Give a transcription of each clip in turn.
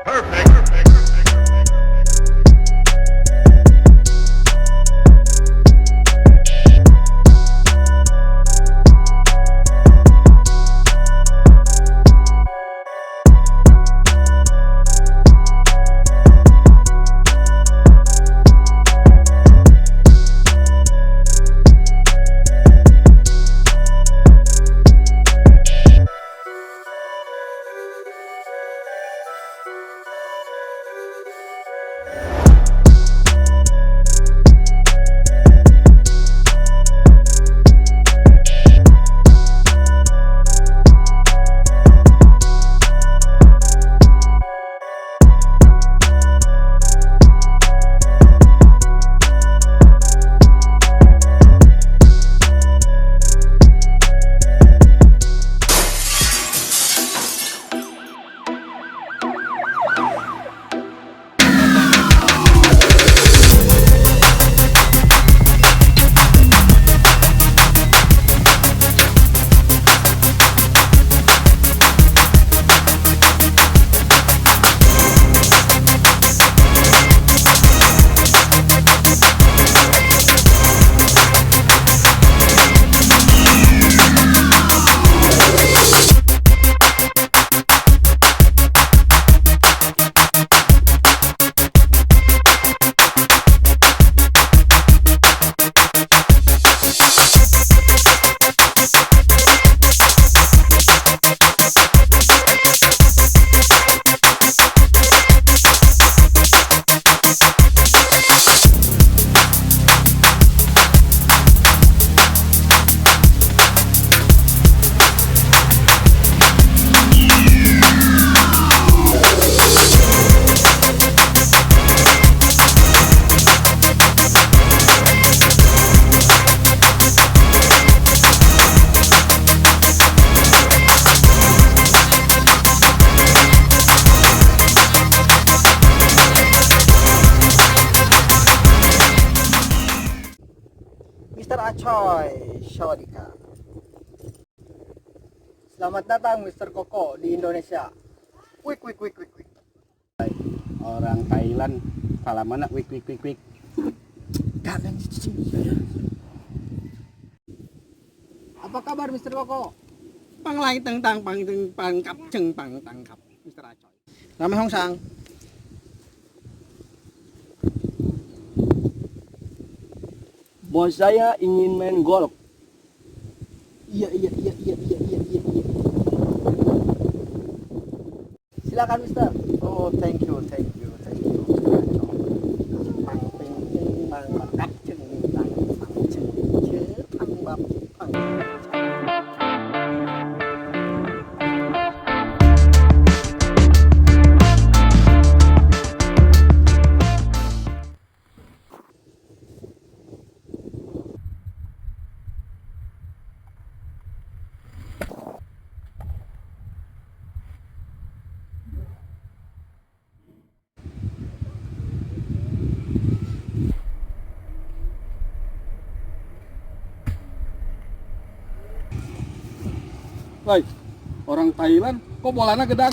Perfect. Perfect. Mr. Acoy, Sawadika. Selamat datang Mr. Koko di Indonesia. Wik wik wik wik wik. Orang Thailand salamana wik wik wik wik. Apa kabar Mr. Koko? Pang lai teng tang pang teng pang kap ceng pang tang kap. Mr. Acoy. Nama Hong Sang. Bos saya ingin main golf. Iya. Silakan Mister. Oh, thank you, thank you, thank you. Pang ping ping pang kap ceng tang pang ceng ce pang bap pang. Woi, orang Thailand kok bolanya gedang?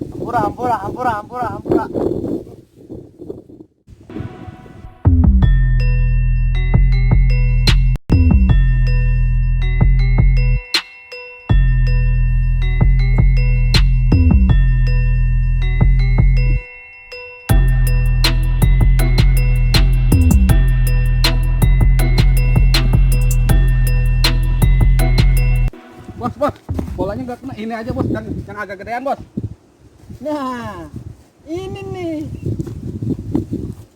Ampura ampura ampura ampura ampura. Bos, bos, bolanya nggak kena. Ini aja bos, yang agak gedean bos. Nah, ini nih.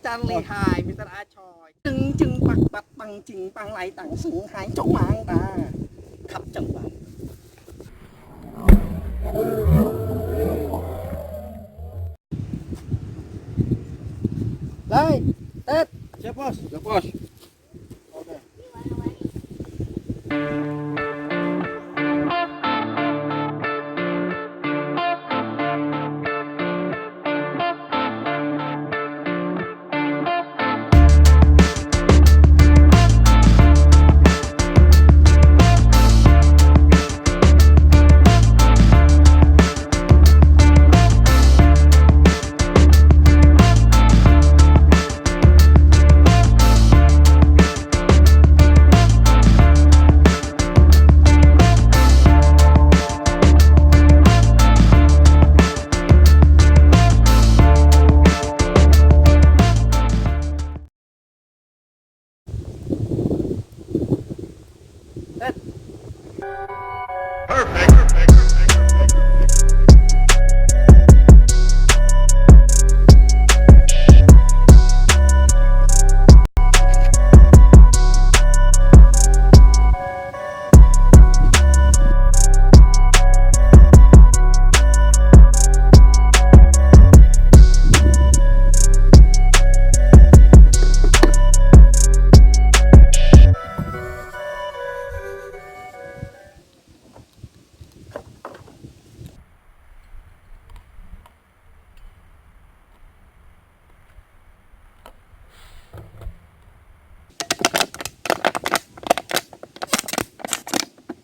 Charlie Hai, Mr. Acoy. Ceng ceng pak pak pang cing pang lai tang sung hai chong mang ta. Khap cheng bang. Lai, Ted. Siap bos. Siap bos. Oke.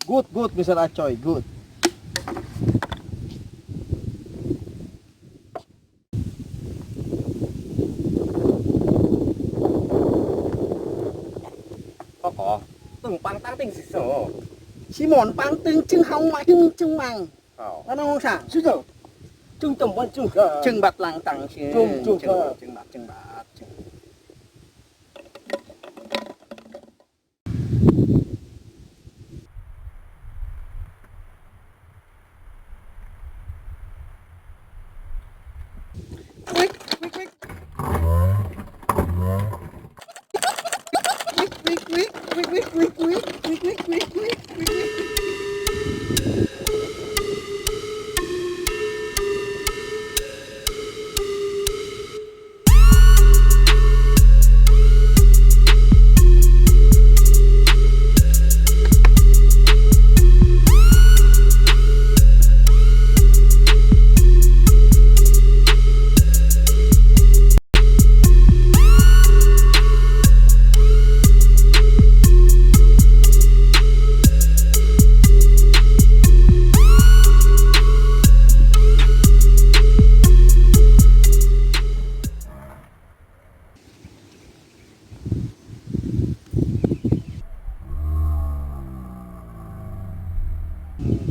Good, good, Mr. Acoy, good. Koko, tung pang tang ting siso. Simon pang tưng chưng hong mà chưng chưng bằng. Hao. Nó không sao? Chứ đâu. Trung tâm quan trung cơ. Chưng bạch làng tặng chưng Trung, trung chưng cơ. Chưng bạch chưng bạch chưng. Quick, quick, quick. Quick, quick, quick, quick, quick, quick, quick, quick, quick, quick, quick, quick, quick.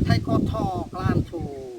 Thay có thò lan thù.